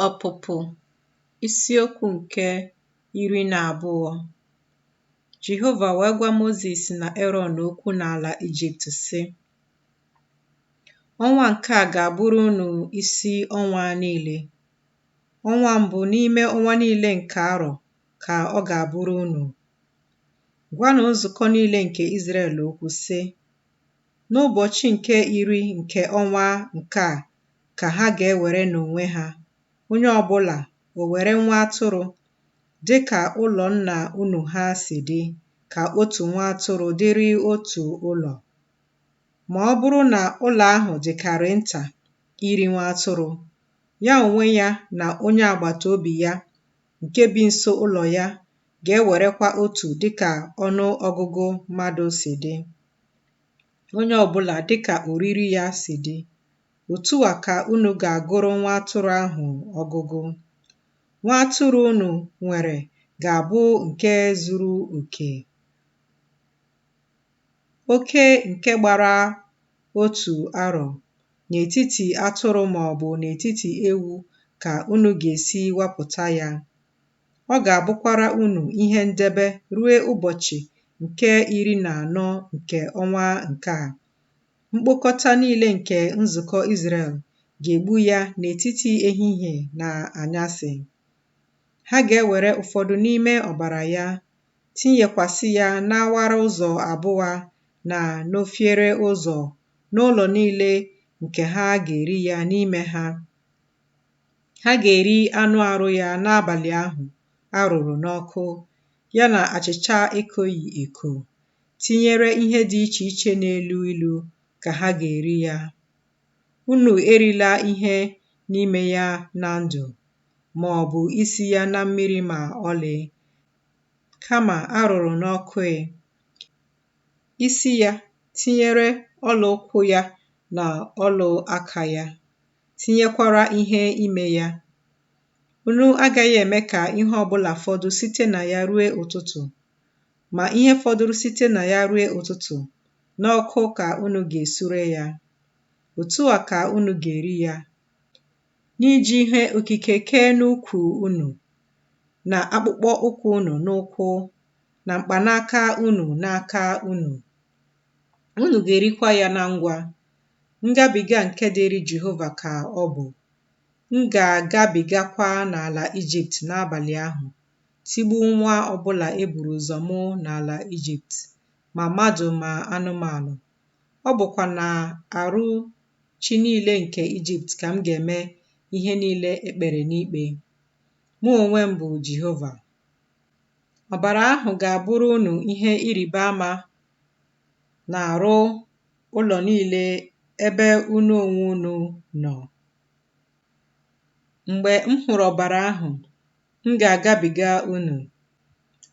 Ọpụpụ isiokwu nke 12. Jehova wee gwa Mozis na Erọn okwu n'ala Ijipt, sị, Ọnwa nke a ga-abụrụ unu isi ọnwa niile. Ọnwa mbụ n'ime ọnwa niile nke arọ ka ọ ga-abụrụ unu. Gwanụ nzukọ niile nke Izrel okwu, sị, N'ụbọchị nke 10 nke ọnwa nke a ka ha ga-ewere n'onwe ha, onye ọ bụla o were nwa atụrụ, dị ka ụlọ nna unu ha si dị, ka otu nwa atụrụ dịrị otu ụlọ. Ma ọ bụrụ na ụlọ ahụ dịkarị nta iri nwa atụrụ, ya onwe ya na onye agbata obi ya nke bi nso ụlọ ya ga-ewerekwa otu dịka ọnụ ọgụgụ mmadụ si dị, onye ọ bụla dịka oriri ya si dị. Otu a ka unu ga-agụrụ nwa atụrụ ahụ ọgụgụ. Nwa atụrụ unu nwere ga-abụ nke zuru oke, oke nke gbara otu arọ, n'etiti atụrụ ma ọ bụ n'etiti ewu ka unu ga-esi wapụta ya. Ọ ga-abụkwara unu ihe ndebe ruo ụbọchị nke 14 nke ọnwa nke a. Mkpokọta niile nke nzukọ Izrel ga-egbu ya n'etiti ehihie na anyasị. Ha ga-ewere ụfọdụ n'ime ọbara ya tinyekwasị ya n'awara ụzọ abụọ na n'ofiere ụzọ n'ụlọ niile nke ha ga-eri ya n'ime ha. Ha ga-eri anụ arụ ya n'abalị ahụ a rụrụ n'ọkụ, ya na achịcha ekoghị eko, tinyere ihe dị iche iche na-elu ilu ka ha ga-eri ya. Unu erila ihe n'ime ya na ndụ, ma ọ bụ isi ya na mmiri ma ọlị, kama a rụrụ n'ọkụ e. Isi ya, tinyere ọlụ ụkwụ ya na ọlụ aka ya, tinyekwara ihe ime ya. Unu agaghị eme ka ihe ọ bụla fọdụ site na ya rue ụtụtụ. Ma ihe fọdụrụ site na ya rue ụtụtụ, n'ọkụ ka unu ga-esure ya. Otu a ka unu ga-eri ya, n'iji ihe okike kee n'ukwu unu, na akpụkpọ ụkwụ unu n'ụkwụ, na mkpanaka unu n'aka unu. Unu ga-erikwa ya na ngwa. Ngabiga nke dịrị Jehova ka ọ bụ. M ga-agabigakwa n'ala Ijipt n'abalị ahụ, tigbuo nwa ọbụla e buru ụzọ mụ n'ala Ijipt, ma mmadụ ma anụmanụ. Ọ bụkwa n'arụ chi niile nke Ijipt ka m ga-eme ihe niile e kpere n'ikpe. Mụ onwe m bụ Jehova. Ọbara ahụ ga-abụrụ unu ihe ịrịba ama n'arụ ụlọ niile ebe unu onwe unu nọ. Mgbe m hụrụ ọbara ahụ, m ga-agabiga unu.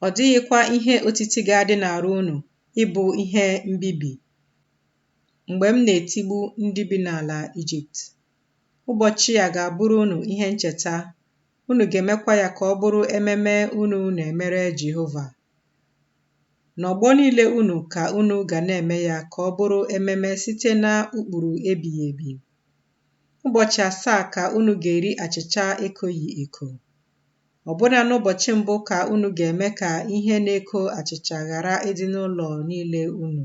Ọ dịghịkwa ihe otiti ga-adị n'arụ unu ịbụ ihe mbibi mgbe m na-etigbu ndị bi n'ala Ijipt. Ụbọchị a ga-abụrụ unu ihe ncheta, unu ga-emekwa ya ka ọ bụrụ ememe unu na-emere Jehova. N'ọgbọ niile unu ka unu ga na-eme ya ka ọ bụrụ ememe site na ụkpụrụ ebighị ebi. Ụbọchị asaa ka unu ga-eri achịcha ekoghị eko. Ọbụna n'ụbọchị mbụ ka unu ga-eme ka ihe na-eko achịcha ghara ịdị n'ụlọ niile unu.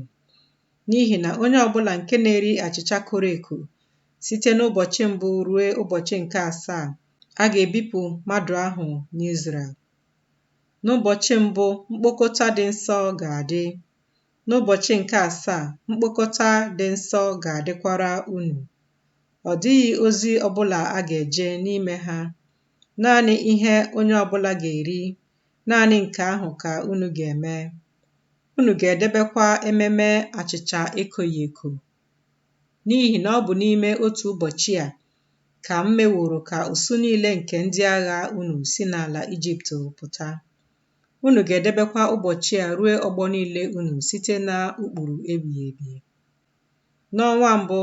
N'ihi na onye ọbụla nke na-eri achịcha koro eko site n'ụbọchị mbụ ruo ụbọchị nke asaa, a ga-ebipụ mmadụ ahụ n'Izrel. N'ụbọchị mbụ mkpokọta dị nsọ ga-adị. N'ụbọchị nke asaa mkpokọta dị nsọ ga-adịkwara unu. Ọ dịghị ozi ọbụla a ga-eje n'ime ha. Naanị ihe onye ọbụla ga-eri, naanị nke ahụ ka unu ga-eme. Unu ga-edebekwa ememe achịcha ekoghị eko, n'ihi na ọ bụ n'ime otu ụbọchị a ka m meworo ka usuu niile nke ndị agha unu si n'ala Ijipt pụta. Unu ga-edebekwa ụbọchị a ruo ọgbọ niile unu site na ụkpụrụ ebighị ebi. N'ọnwa mbụ,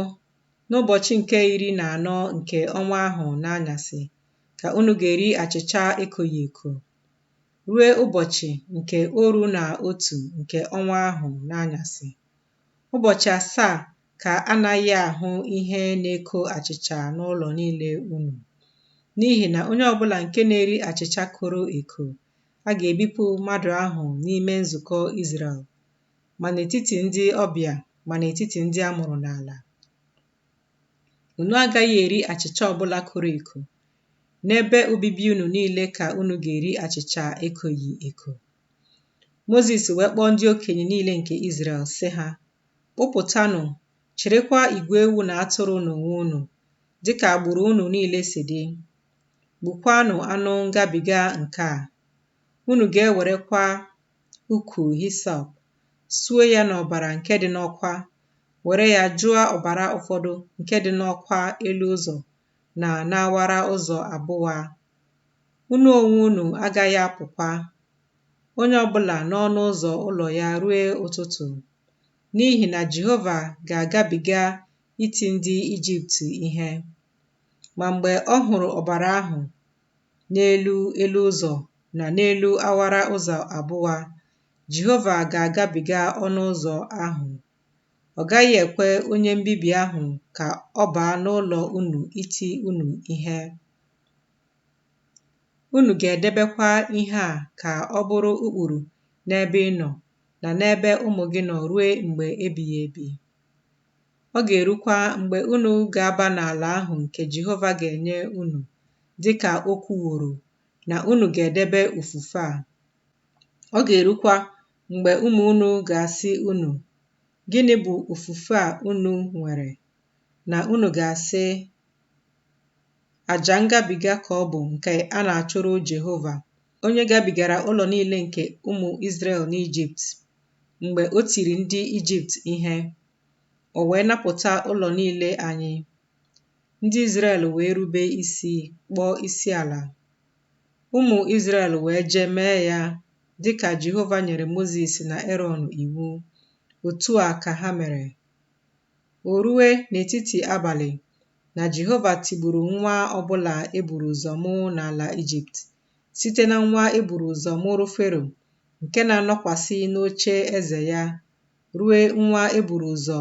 n'ụbọchị nke 14 nke ọnwa ahụ n'anyasị, ka unu ga-eri achịcha ekoghị eko, ruo ụbọchị nke 11 nke ọnwa ahụ n'anyasị. Ụbọchị asaa ka a naghị ahụ ihe na-eko achịcha n'ụlọ niile unu. N'ihi na onye ọbụla nke na-eri achịcha koro eko, a ga-ebipụ mmadụ ahụ n'ime nzukọ Izrel, ma n'etiti ndị ọbịa ma n'etiti ndị a mụrụ n'ala. Unu agaghị eri achịcha ọbụla koro eko. N'ebe obibi unu niile ka unu ga-eri achịcha ekoghị eko. Mozis wee kpọọ ndị okenye niile nke Izrel, sị ha, Kpụpụtanụ, chịrịkwa igwe ewu na atụrụ n'onwe unu, dịka agbụrụ unu niile si dị. Gbukwaanụ anụ ngabiga nke a. Unu ga-ewerekwa ukwu hisọp, suo ya n'ọbara nke dị n'ọkwa, were ya jụọ ọbara ụfọdụ nke dị n'ọkwa elu ụzọ na n'awara ụzọ abụọ. Unu onwe unu agaghị apụkwa, onye ọbụla n'ọnụ ụzọ ụlọ ya rue ụtụtụ, n'ihi na Jehova ga-agabiga iti ndị Ijipt ihe. Ma mgbe ọ hụrụ ọbara ahụ n'elu elu ụzọ na n'elu awara ụzọ abụọ, Jehova ga-agabiga ọnụ ụzọ ahụ. Ọ gaghị ekwe onye mbibi ahụ ka ọ baa n'ụlọ unu iti unu ihe. Unu ga-edebekwa ihe a ka ọ bụrụ ụkpụrụ n'ebe ị nọ na n'ebe ụmụ gị nọ ruo mgbe ebighị ebi. Ọ ga-erukwa mgbe unu ga-aba n'ala ahụ nke Jehova ga-enye unu, dị ka o kwuworo, na unu ga-edebe ofufe a. Ọ ga-erukwa mgbe ụmụ unu ga-asị unu, Gịnị bụ ofufe a unu nwere? Na unu ga-asị, Aja ngabiga ka ọ bụ nke a na-achụrụ Jehova, onye gabigara ụlọ niile nke ụmụ Izrel n'Ijipt, mgbe o tiri ndị Ijipt ihe, o wee napụta ụlọ niile anyị. Ndị Izrel wee rube isi, kpọọ isiala. Ụmụ Izrel wee jee mee ya dị ka Jehova nyere Mozis na Erọn iwu, otu a ka ha mere. O rue n'etiti abalị na Jehova tigburu nwa ọbụla e buru ụzọ mụ n'ala Ijipt, site na nwa e buru ụzọ mụrụ Fero nke na-anọkwasị n'oche eze ya, rue nwa e buru ụzọ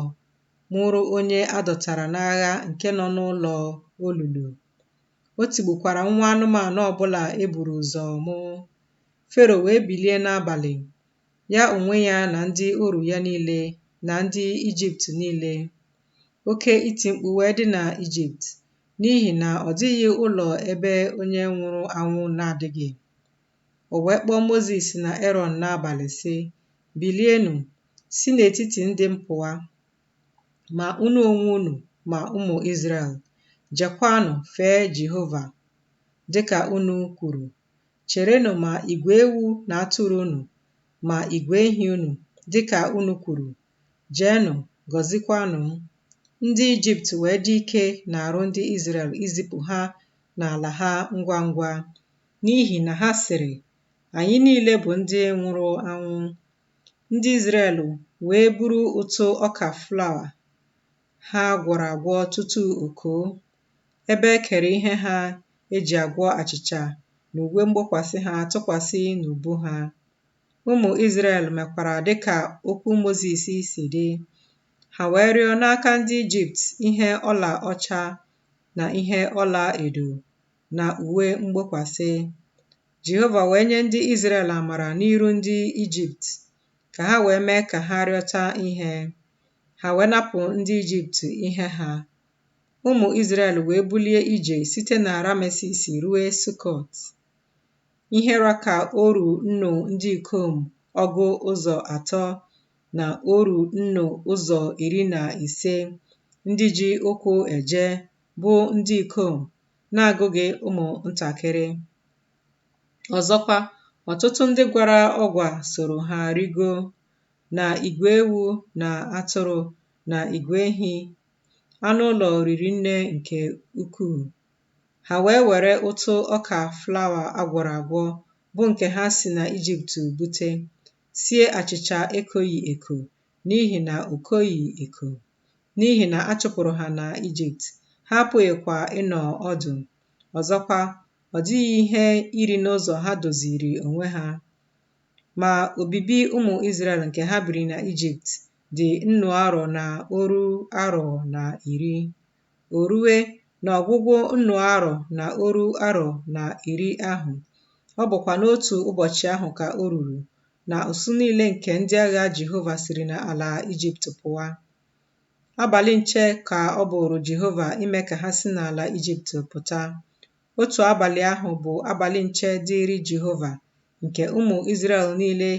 mụrụ onye a dọtara n'agha nke nọ n'ụlọ olulu. O tigbukwara nwa anụmanụ ọbụla e buru ụzọ mụ. Fero wee bilie n'abalị, ya onwe ya na ndị oru ya niile na ndị Ijipt niile. Oke iti mkpu wee dị na Ijipt, n'ihi na ọ dịghị ụlọ ebe onye nwụrụ anwụ na-adịghị. O wee kpọọ Mozis na Erọn n'abalị, sị, Bilienụ, si n'etiti ndị m pụọ, ma unu onwe unu ma ụmụ Izrel, jekwanụ fee Jehova, dị ka unu kwuru. Chịrịnụ ma igwe ewu na atụrụ unu ma igwe ehi unu, dị ka unu kwuru. Jeenụ, gọzikwanụ m. Ndị Ijipt wee dị ike n'arụ ndị Izrel izipụ ha n'ala ha ngwa ngwa, n'ihi na ha sịrị, Anyị niile bụ ndị nwụrụ anwụ. Ndị Izrel wee buru ụtụ ọka flawa ha gwọrọ agwọ tutu o koo, ebe e kere ihe ha e ji agwọ achịcha na uwe mgbokwasị ha tụkwasị n'ubu ha. Ụmụ Izrel mekwara dịka okwu Mozis si dị. Ha wee rịọ n'aka ndị Ijipt ihe ọla ọcha na ihe ọla edo na uwe mgbokwasị. Jehova wee nye ndị Izrel amara n'iru ndị Ijipt, ka ha wee mee ka ha rịọta ihe. Ha wee napụ ndị Ijipt ihe ha. Ụmụ Izrel wee bulie ije site na Ramesis rue Sukọt. Ihe ra ka oru nnu ndị ikom ọgụ ụzọ atọ na oru nnu ụzọ iri na ise ndị ji ụkwụ eje bụ ndị ikom, na-agụghị ụmụntakịrị. Ọzọkwa, ọtụtụ ndị gwara ọgwa soro ha rigoo, na igwe ewu na atụrụ na igwe ehi, anụ ụlọ riri nne nke ukwuu. Ha wee were ụtụ ọka flawa a gwọrọ agwọ, bụ nke ha si na Ijipt bute, sie achịcha ekoghị eko, n'ihi na o koghị eko. N'ihi na a chụpụrụ ha na Ijipt, ha apụghịkwa ịnọ ọdụ. Ọzọkwa, ọ dịghị ihe iri n'ụzọ ha doziiri onwe ha. Ma obibi ụmụ Izrel nke ha biri na Ijipt dị nnu arọ na oru arọ na iri. O rue N'ọgwụgwụ nnu arọ na oru arọ na iri ahụ, ọ bụkwa n'otu ụbọchị ahụ ka o ruru, na usuu niile nke ndị agha Jehova siri n'ala Ijipt pụọ. Abalị nche ka ọ bụụrụ Jehova ime ka ha si n'ala Ijipt pụta. Otu abalị ahụ bụ abalị nche dịịrị Jehova nke ụmụ Izrel niile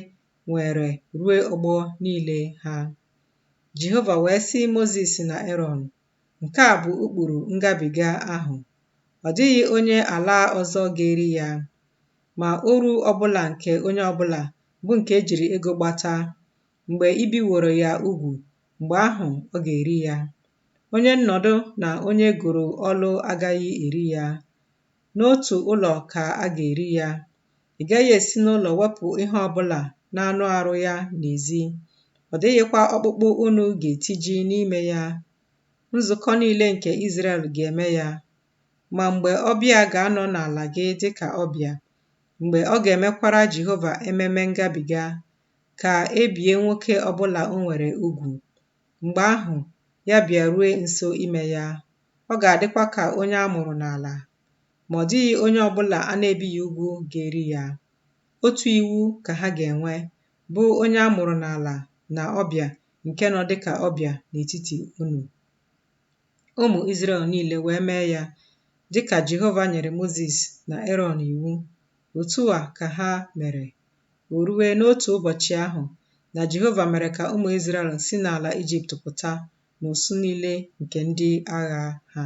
nwere ruo ọgbọ niile ha. Jehova wee sị Mozis na Erọn, Nke a bụ ụkpụrụ ngabiga ahụ. Ọ dịghị onye ala ọzọ ga-eri ya. Ma oru ọ bụla nke onye ọ bụla, bụ nke e jiri ego gbata, mgbe i biworo ya ugwu, mgbe ahụ ọ ga-eri ya. Onye nnọdụ na onye e goro ọlụ agaghị eri ya. N'otu ụlọ ka a ga-eri ya. Ị gaghị esi n'ụlọ wepụ ihe ọ bụla n'anụ arụ ya n'ezi, ọ dịghịkwa ọkpụkpụ unu ga-etiji n'ime ya. Nzukọ niile nke Izrel ga-eme ya. Ma mgbe ọbịa ga-anọ n'ala gị dị ka ọbịa, mgbe ọ ga-emekwara Jehova ememe ngabiga, ka e bie nwoke ọ bụla o nwere ugwu. Mgbe ahụ, ya bịarue nso ime ya, ọ ga-adịkwa ka onye a mụrụ n'ala. Ma ọ dịghị onye ọ bụla a na-ebighị ugwu ga-eri ya. Otu iwu ka ha ga-enwe, bụ onye a mụrụ n'ala na ọbịa nke nọ dị ka ọbịa n'etiti unu. Ụmụ Izrel niile wee mee ya, dị ka Jehova nyere Mozis na Erọn iwu, otu a ka ha mere. O rue n'otu ụbọchị ahụ, na Jehova mere ka ụmụ Izrel si n'ala Ijipt pụta n'ụsụ niile nke ndị agha ha.